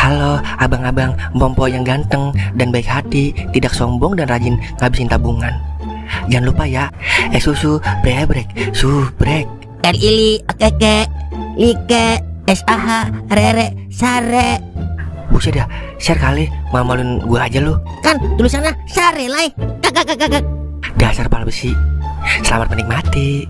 Halo abang-abang Bompo yang ganteng dan baik hati, tidak sombong dan rajin ngabisin tabungan. Jangan lupa ya, susu brebrek, subrek. Ili, keke, like, SAH, rere, sare. Buset dah, share kali, malu-maluin gue aja lu. Kan tulisannya sare lai. Kakak. Dasar pala besi. Selamat menikmati.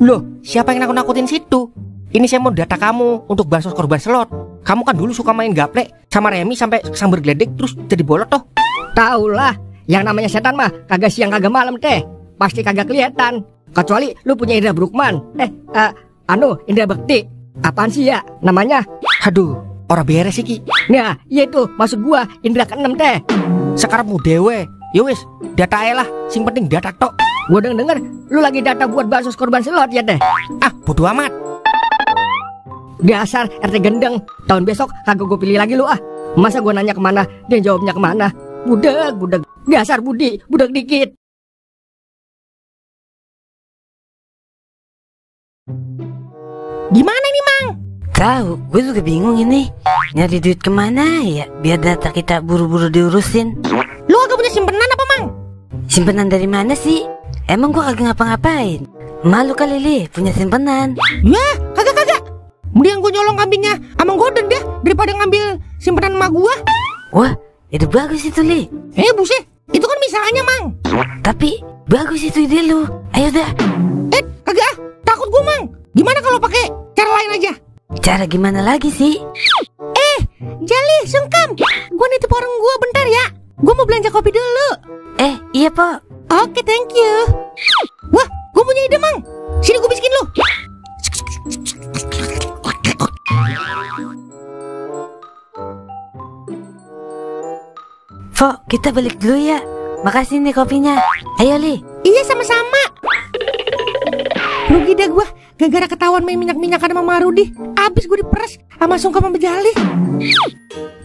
Loh, siapa yang nakut-nakutin situ? Ini saya mau data kamu untuk bansos korban slot. Kamu kan dulu suka main gaplek sama Remi sampai sambar geledek terus jadi bolot toh. Tahu lah, yang namanya setan mah kagak siang kagak malam teh. Pasti kagak kelihatan. Kecuali lu punya Indra Brukman. Indra Bekti. Apaan sih ya namanya? Aduh, orang beres sih Ki. Nah, iya itu maksud gua Indra ke-6 teh. Sekarang dewe. Yowis, data lah, sing penting data tok. Gua denger lu lagi data buat bansos korban slot ya teh. Ah, bodo amat. Dasar RT gendeng. Tahun besok kagak gue pilih lagi lu ah. Masa gue nanya kemana, dia jawabnya kemana. Budak. Dasar Budi, budak dikit. Gimana nih Mang? Tahu, gue juga bingung ini. Nyari duit kemana ya biar data kita buru-buru diurusin. Lu agak punya simpenan apa Mang? Simpenan dari mana sih? Emang gue kagak ngapa-ngapain. Malu kali Li punya simpenan. Ya, kagak. Mending gue nyolong kambingnya sama Gordon deh daripada ngambil simpenan emak gua. Wah, itu bagus itu Li. Buset, itu kan misalnya Mang. Tapi bagus itu ide lu. Ayo dah. Kagak, takut gua Mang. Gimana kalau pakai cara lain aja? Cara gimana lagi sih? Jali, sungkem. Gua nitip orang gua bentar ya. Gua mau belanja kopi dulu. Iya po. Oke, thank you. Wah, gua punya ide Mang. Sini gua bisikin lu. Fo, kita balik dulu ya. Makasih nih kopinya. Ayo Li. Iya, sama-sama. Rugi dah gua gara-gara ketahuan main minyak-minyakan sama Marudi. Abis gua diperes sama Sungkem sama Jali.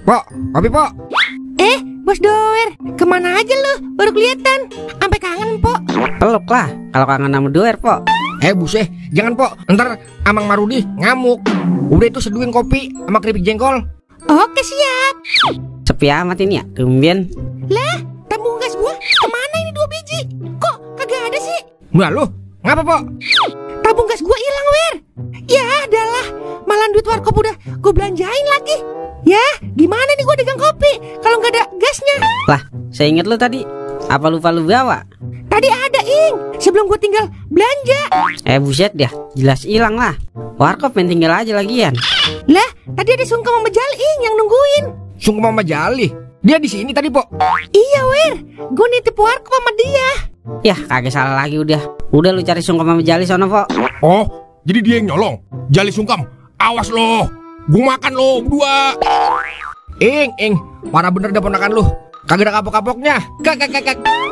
Pok, kopi Pok. Bos Doer, kemana aja lu? Baru kelihatan. Sampai kangen, Pok. Peluk lah kalau kangen sama Doer, Pok. Buset, jangan Pok. Ntar Amang Marudi ngamuk. Udah itu seduhin kopi sama keripik jengkol. Oke, siap. Sepi amat ini ya, tumben. Lah, tabung gas gua kemana ini 2 biji? Kok kagak ada sih? Nah lu, ngapa Pok? Tabung gas gua hilang, Wer. Ya adalah, malah duit warkop udah gua belanjain lagi. Ya, gimana nih gua dagang kopi kalau nggak ada gasnya? Lah, saya inget lu tadi. Apa lupa lu bawa? Tadi ada, Ing. Sebelum gua tinggal belanja. Buset dah, jelas hilang lah. Warkop main tinggal aja lagian. Lah, tadi ada Sungkem sama Jali, Ing, yang nungguin. Sungkem sama Jali? Dia di sini tadi Pok. Iya, Wer. Gua nitip warkop sama dia. Ya, kagak salah lagi udah. Udah lu cari Sungkem sama Jali sono, Pok. Oh, jadi dia yang nyolong. Jali Sungkem, awas lo. Gua makan lo berdua. Ing, parah bener dah ponakan lu. Kagak ada kapok-kapoknya. Kak.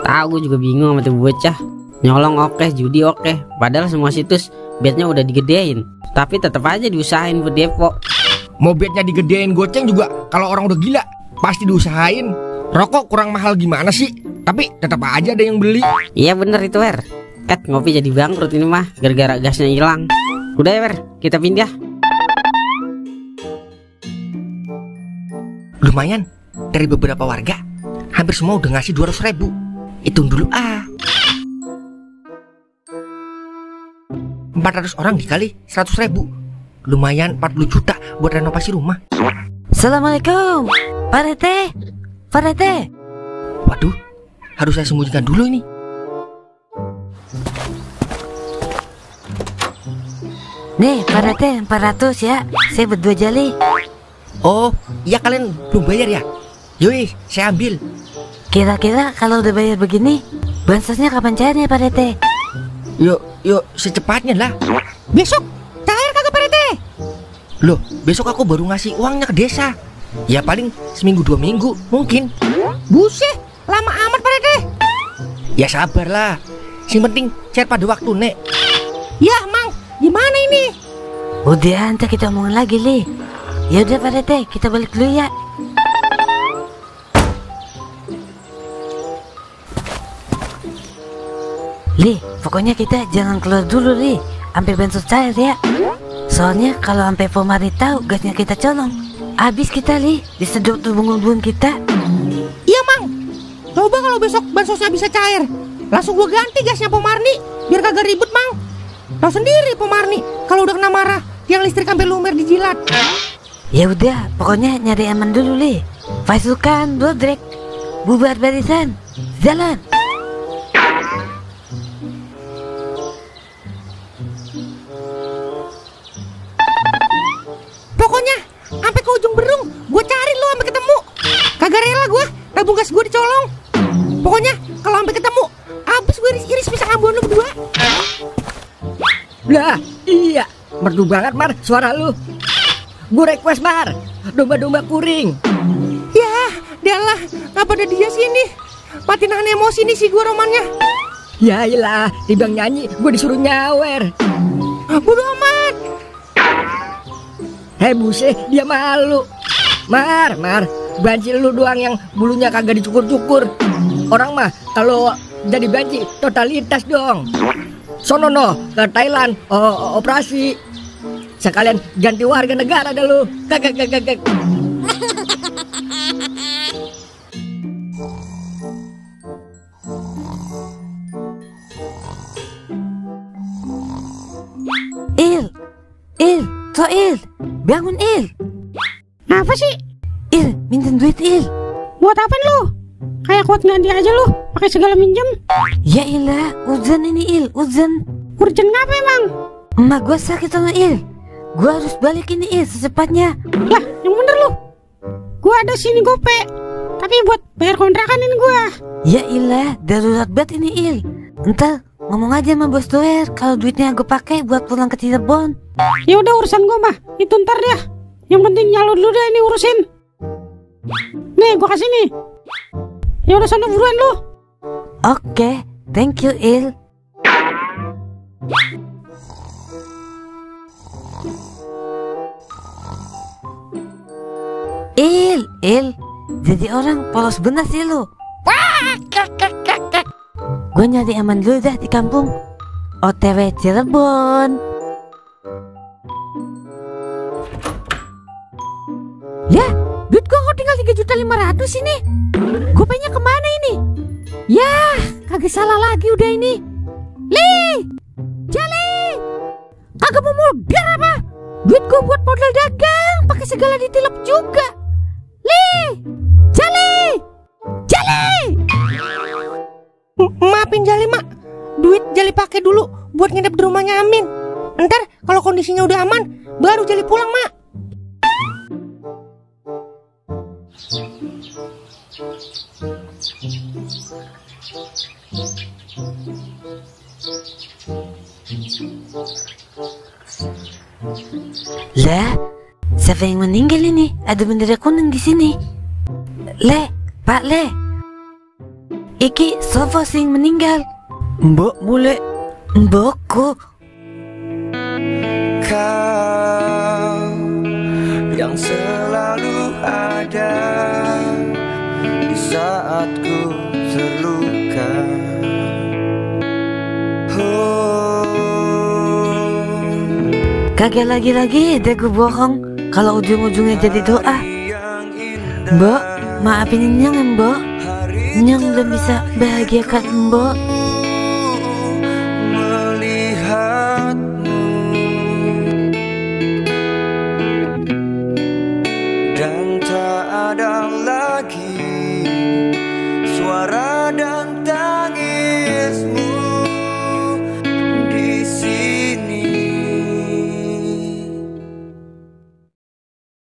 Tahu gue juga bingung sama tuh bocah. Nyolong oke, judi oke. Padahal semua situs betnya udah digedein. Tapi tetap aja diusahain buat depo. Mau betnya digedein goceng juga kalau orang udah gila pasti diusahain. Rokok kurang mahal gimana sih? Tapi tetap aja ada yang beli. Iya bener itu Wer. Ngopi jadi bangkrut ini mah gara-gara gasnya hilang. Udah ya Wer, kita pindah. Lumayan, dari beberapa warga hampir semua udah ngasih 200.000. Hitung dulu 400 orang dikali 100.000. Lumayan 40 juta buat renovasi rumah. Assalamualaikum Pak Rete. Waduh, harus saya sembunyikan dulu ini. Nih Pak Rete 400 ya. Saya berdua Jali. Oh, iya kalian belum bayar ya? Yoi, saya ambil. Kira-kira kalau udah bayar begini, bansosnya kapan cairnya Pak Rete? Yuk, secepatnya lah. Besok cair kagak, Pak Rete? Loh, besok aku baru ngasih uangnya ke desa. Ya paling seminggu 2 minggu mungkin. Buset, lama amat Pak Rete. Ya sabar lah. Yang penting cair pada waktu, Nek. Ya, Mang, gimana ini? Udah, nanti kita omongin lagi, Li. Ya udah Pak Rete, kita balik dulu ya. Li, pokoknya kita jangan keluar dulu, Li, sampai bensin cair ya. Soalnya kalau sampai Pomari tahu gasnya kita colong, habis kita, Li, disedot tuh bunga-bunga kita. Iya Mang, coba kalau besok bansosnya bisa cair, langsung gue ganti gasnya Pomarni, biar kagak ribet Mang. Tahu sendiri Pomarni, kalau udah kena marah, tiang listrik sampai lumer dijilat. Ya udah, pokoknya nyari aman dulu, Li. Pasukan Bodrek, bubar barisan, jalan. Pokoknya sampai ke ujung Berung, gue cari lo sampai ketemu. Kagak rela gue, tabung gas gue dicolong. Pokoknya kalau sampai ketemu, abis gue iris-iris pisang ambon lo berdua. Lah, iya. Merdu banget, Mar, suara lu. Gue request, Mar. Domba-domba kuring. Ya, dialah, ngapa ada dia sini? Mati nahan emosi nih si gue romannya. Ya iyalah, timbang nyanyi, gue disuruh nyawer. Bodo amat. Hei buset, dia malu. Mar, banci lu doang yang bulunya kagak dicukur-cukur. Orang mah kalau jadi banci totalitas dong. Sono no ke Thailand, operasi. Sekalian ganti warga negara dah lu. Kagak. Il, bangun Il. Apa sih? Il, minjem duit Il. Buat apa lu? Kayak kuat ganti aja lu, pakai segala minjem. Ya ilah, hujan ini Il, hujan. Urgent ngapa emang? Emak gua sakit sama Il. Gua harus balik ini Il secepatnya. Lah, yang bener lu. Gua ada sini gope, tapi buat bayar kontrakan ini gua. Ya ilah, darurat banget ini Il. Entar ngomong aja sama bos doer kalau duitnya gue pakai buat pulang ke Cirebon. Ya udah urusan gua mah, itu ntar ya. Yang penting nyalur dulu deh ini urusin. Nih gua kasih nih. Ya udah sana buruan lu. Oke, thank you Il. Il, jadi orang polos bener sih lu. Gue nyari aman dulu dah di kampung. OTW Cirebon. Ya, duit gue kok tinggal 3.500.000 ini. Gopenya kemana ini? Ya, kagak salah lagi udah ini. Jali, kagak mau modal apa? Duit gue buat modal dagang, pakai segala ditilep juga. Jali. Maafin Jali mak, duit Jali pakai dulu buat nginep di rumahnya Amin. Ntar kalau kondisinya udah aman, baru Jali pulang mak. Lah, siapa yang meninggal ini? Ada bendera kuning di sini. Pak Le. Iki sopo sing meninggal. Mbok mule. Mbokku. Kau yang selalu ada di saat ku terluka. Kagak lagi-lagi deh gue bohong kalau ujung-ujungnya jadi doa. Mbok, maafin Nyong Mbok. Nyong belum bisa bahagiakan Mbok.